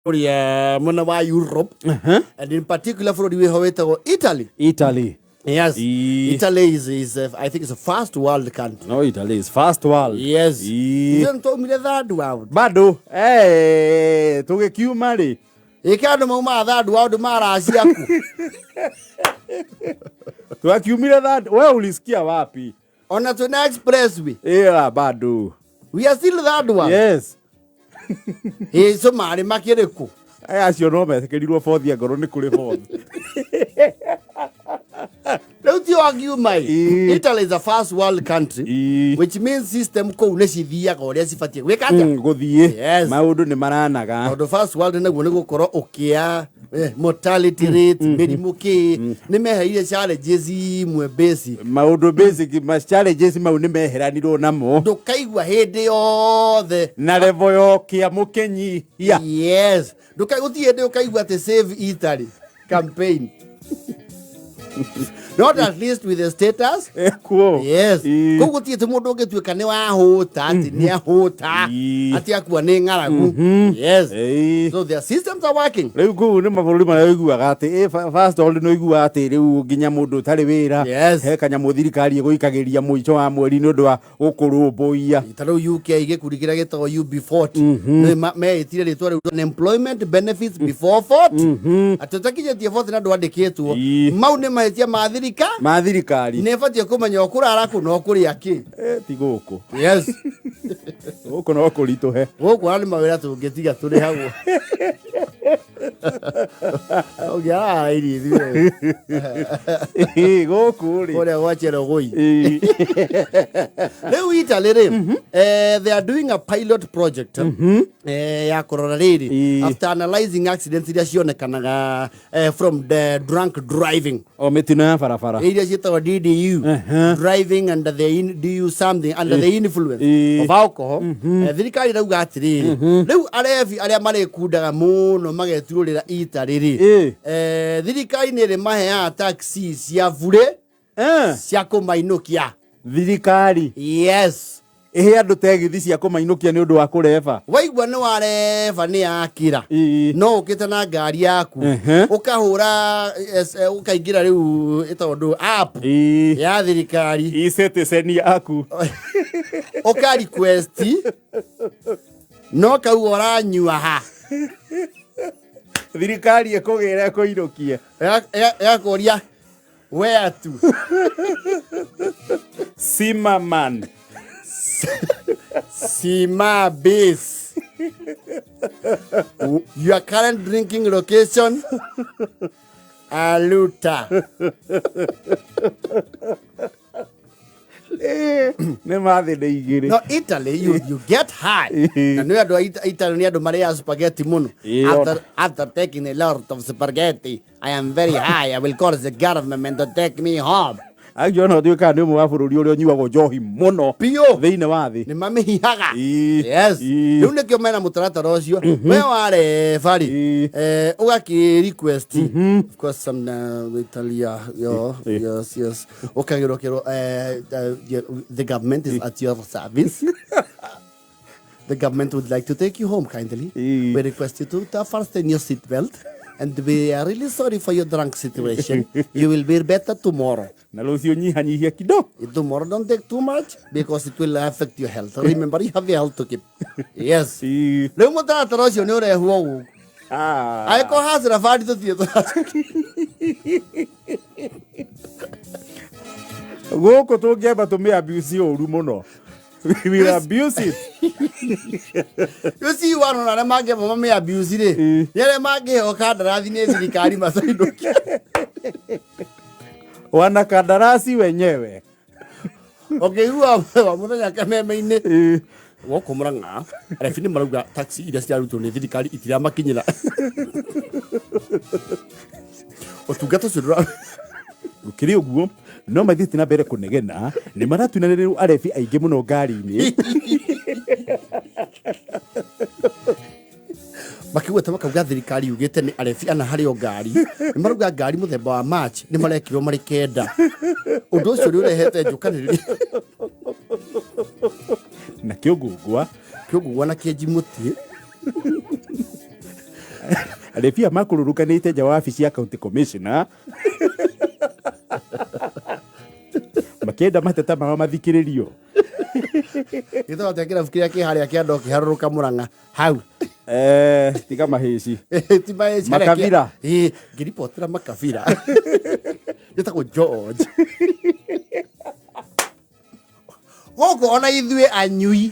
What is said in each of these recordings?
Kũrĩa mwena wa Europe and in particular bũrũri wĩho wĩtagwo Italy. Italy. Yes. Italy is I think it's a first world country. No, Italy is first world. Yes. Ithuĩ nĩtwaumire third world. Bado eh tũgĩkiuma rĩ. Ĩka andũ maumaga third world maraciaku. Twakiumire third, we ulisikia wapi? Ona twĩna expressway. Yeah, bado. We are still third world. Yes. Ĩ Somalia makĩrĩ kũ? Aya acio no metĩkĩrirwo bothi angorwo nĩ kũrĩ bothi. Rĩu ti wangiuma ĩ. Ĩ. Italy is a first world country Ĩ. which means system kũu nĩ cithiaga ũrĩa cibatiĩ gwĩka atĩa? Gũthiĩ. Yes. Maũndũ nĩ maranaga. Tondũ first world naguo nĩ gũkorwo ũkĩa mortality rate, mĩrimũ kĩ nĩ meheire challenges imwe basic. Maũndũ basic ma challenges mau nĩ meheranirwo namo. Ndũkaigua hĩndĩ yothe. Na level ya ũkĩa mũkĩnyihia. Yes. Gũtirĩ hĩndĩ ũkaigua atĩ save Italy campaign. Not at least with the status. Ekuo. Yes. Ĩ. Koguo gũtirĩ atĩ mũndũ ũngĩtuĩka nĩ wahũta atĩ nĩ ahũta Ĩ. atĩ akua nĩ ng'aragu. Yes. Ĩ. So their systems are working. Rĩu kũu nĩ mabũrũri marĩa ũiguaga atĩ first world nĩ ũiguaga atĩ rĩu nginya mũndũ ũtarĩ wĩra Yes. he kanyamũ thirikari ĩgũikagĩria mũico wa mweri nĩ ũndũ wa gũkũrũmbũiya. Ta rĩu UK gĩkundi kĩrĩa gĩtagwo UB40 nĩ meĩtire rĩtwa rĩu unemployment benefits before 40, atĩ ũtakinyĩtie 40 na ndwandĩkĩtwo. Mau nĩ mahĩtia ma thirika ma thirikari. Nĩ ĩbatiĩ kũmenya ũkũrara kũ na ũkũrĩa kĩ. Ti gũkũ. Yes. Gũkũ no kũritũhe. Gũkũ ona nĩ mawĩra tũngĩtiga tũrĩhagwo ũngĩarara irio ithuĩ. Gũkũ rĩ. Kũrĩa gwa Cherogoi. Rĩu Italy rĩ, they are doing a pilot project ya kũrora rĩrĩ after analyzing accidents iria cionekanaga from the drunk driving. O mĩtino ya barabara. Iria ciĩtagwo DDU, driving under the do something under the influence of alcohol. Thirikari ĩrauga atĩrĩrĩ, rĩu arebi arĩa marĩkundaga mũno mageturũrĩra Italy rĩ, thirikari nĩ ĩrĩmaheaga taxi cia bure cia kũmainũkia. Thirikari Yes. Ĩhe andũ tegithi cia kũmainũkia nĩ ũndũ wa kũreba. Waigua nĩ wareba nĩ yakĩra, no ũkĩte na ngari yaku, ũkahũra ũkaingĩra rĩu ĩtagwo ndũ app ya thirikari. E-citizen yaku. Ũka request no kauga ũranyua ha. Thirikari ĩkũgĩra ĩkũinũkie. Ĩgakũria where to. Zimmerman. Sima base. Your current drinking location? Aluta. Nĩ mathĩ nĩ igĩrĩ. No Italy, you get high. Na nĩ andũ a Italy nĩ andũ marĩaga spaghetti mũno. After taking a lot of spaghetti, I am very high. I will call the government to take me home. Acio ona ũtuĩkaga nĩ ũmwe wa bũrũri ũrĩa ũnyuagwo njohi mũno Biũ. thĩinĩ wa thĩ. Nĩ mamĩhihaga. Yes. Rĩu nĩkĩo mena mũtaratara ũcio. We wareba rĩ, ũgakĩ request. Of course some Italia, yo, yes. Ũkagĩrwo kĩrwo the government is at your service. The government would like to take you home kindly. We request you to fasten your seatbelt. And we are really sorry for your drunk situation. You will be better tomorrow. Na rũciũ nyihanyihia kidogo. Tomorrow don't take too much because it will affect your health. Remember, you have your health to keep. Yes. Rĩu mũtaratara ũcio nĩ ũrehwo gũkũ. Angĩkorwo hacĩra bandi tũtirĩ Gũkũ tũngĩamba tũmĩ abuse ũru mũno. We will abuse it. You see, one ona arĩa mangĩamba mamĩ abuse rĩ, nĩ arĩa mangĩheo kandarathi nĩ thirikari macainũkie. Wana kandarasi wenyewe. Ũkĩigua wa mũthenya kameme-inĩ gũkũ Murang'a, arebi nĩ marauga taxi iria cirarutwo nĩ thirikari itiramakinyĩra. Ũtungata ũcio ndũra Gũkĩrĩ ũguo no mathiĩte na mbere kũnegena nĩ maratunanĩra rĩu arebi aingĩ mũno ngari-inĩ. Makĩgweta makauga thirikari yugĩte nĩ arebi ana harĩ o ngari, nĩ marauga ngari mũthemba wa March nĩ marekirwo marĩ 9. Ũndũ ũcio nĩ ũrehete njũkanĩrĩrio. Na kĩũngũngũa. Kĩũngũngũa na kĩenji mũtĩ. Arebia makũrũrũkanĩte nja wa wabici ya county commissioner makĩenda mateta mao mathikĩrĩrio. Gĩtagwo atĩa kĩrabu kĩrĩa kĩ harĩa kĩa Ndoki harũrũka Mũrang'a hau? Tiga mahĩci. Ti mahĩci, harĩa Makabira. Ĩĩ, ngĩribotera makabira. Gĩtagwo George. Gũkũ ona ithuĩ anyui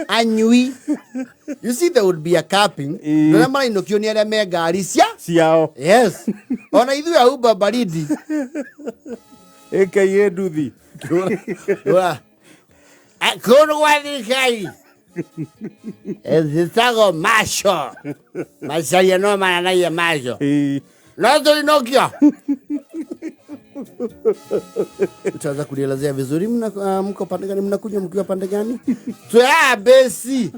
anyui, you see, there would be a capping. Arĩa marainũkio nĩ arĩa me ngari cia ciao. Yes, ona ithuĩ a Uber baridi. Aka nduthi. Kũndũ gwa thirikari zitagwo maco macaria no maranagia maco. No tũinũkio. Utaweza kunielezea vizuri mna, mko pande gani, mnakunywa mkiwa pande gani? Twea besi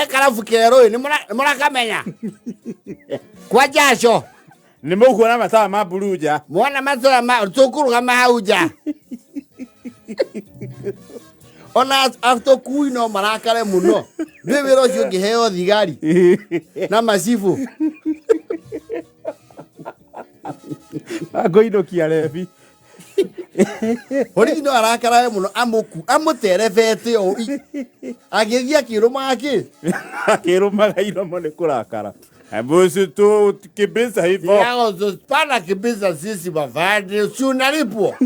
karabu kerũ nĩ mũrakamenya kwa jaco. Nĩ mũkuona mataa ma mburu nja. Mwana matũra ma tũkũrũgama hau nja ona atũkui no marakare mũno ndwĩ wĩra ũcio ũngĩheo thigari na macibũ. Akũinũkia rebi. Borithi no arakarae mũno amũku amũterebete o agĩthiĩ akĩrũmaga kĩ. Akĩrũmaga iromo nĩ kũrakara. Mbuzi tu kibisa hivyo. Yago pana kibisa sisi mafandi si unalipwa.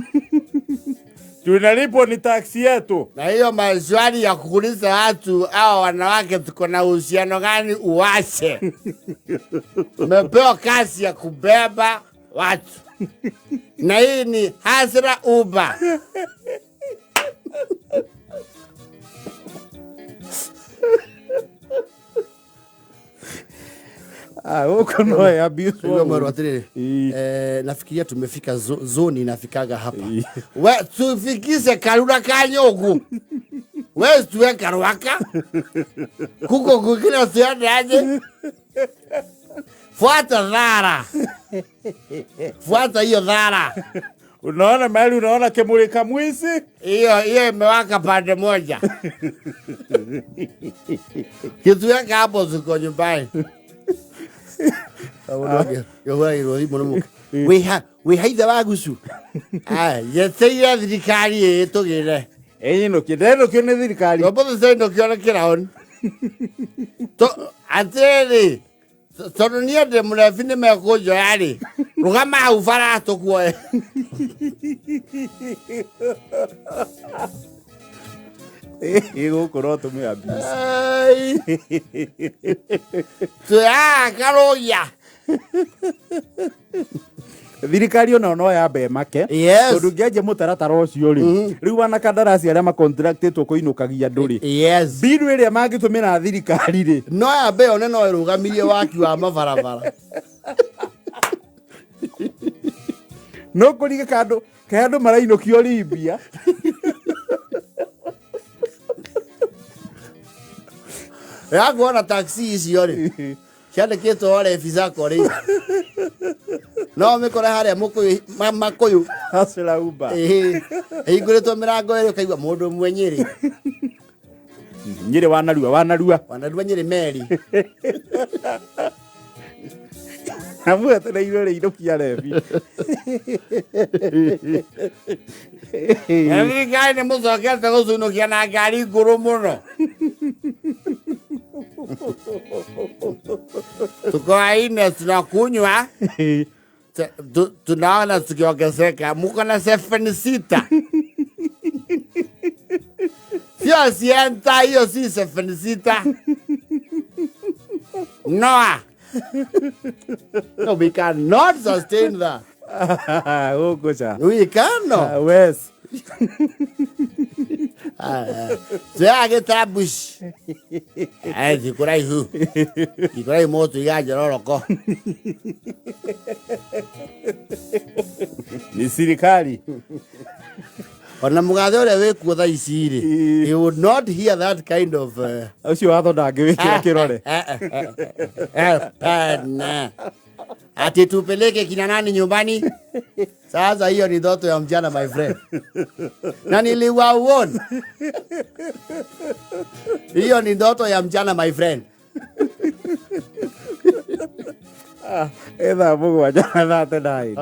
Tunalipwa ni taksi yetu. Na hiyo maswali ya kuuliza watu hawa wanawake tuko na uhusiano gani uwache. Umepewa kazi ya kubeba watu. Na hii ni Hasra Uber. Ah, huko no ya abuse. Ndio mara atiri. Nafikiria tumefika zoni inafikaga hapa. We tufikishe Karura Kanyogu. We tuwe Karwaka. Kuko kukina tuende aje? Fuata dhara. Fuata hiyo dhara. Unaona mahali unaona kemulika mwizi? Hiyo hiyo imewaka pande moja. Kitu yake hapo ziko nyumbani. Wĩ haithe wa gucu yeteire thirikari ĩtũgĩre. Ĩnyinũkie ndenũkio nĩ thirikari. Tũmbũthĩ nĩ kĩraoni atĩrĩrĩ tondũ niĩ ndĩ mũrebi nĩ mekũnjoya rĩ rũgama hau bara tũkuoe. Gũkũ no tũmĩ abuse. Karũgia. Thirikari ona no yambe make. Yes. Tondũ ngĩanjia mũtaratara ũcio rĩ rĩu wanakandarasi arĩa macontractĩtwo kũinũkagia andũ rĩ Yes. mbinu ĩrĩa mangĩtũmĩra thirikari rĩ no yambe yone no ĩrũgamirie waki wa mabarabara. No kũrige kandũ kaĩ andũ marainũkio Libya. Yakuona taxi icio rĩ ciandĩkĩtwo Orebi Sacco rĩ no mĩkore harĩa mũkũyũ makũyũ. Hustler Uber. Ĩhingũrĩtwo mĩrango ĩrĩ ũkaigua mũndũ ũmwe Nyĩrĩ. Nyĩrĩ wanarua wanarua. Wanarua Nyĩrĩ meri. Amwetereire rĩ inũkia rebi. Thirikari nĩ mũcokete gũcunũkia na ngari ngũrũ mũno. Tuko aine tunakunywa tunaona tukiongezeka muko na 7 seater. Sio sienta hiyo si 7 seater. Noa. No, we cannot sustain that. Gũkũ ca. We cannot. Wes. Twĩra bush. Ti kũraihu. Ti kũraihu mũgũtũiga njororoko. Ni sirikari. Ona mũgathe ũrĩa wĩkuo thaa ici rĩ, he would not hear that kind of Ũcio watho ndangĩwĩkĩra kĩrore. Pana. Ati tupeleke kina nani nyumbani? Sasa hiyo ni ndoto ya mchana, my friend. Na niliwaona. Hiyo ni ndoto ya mchana, my friend. Ĩ thaa 7 na 39.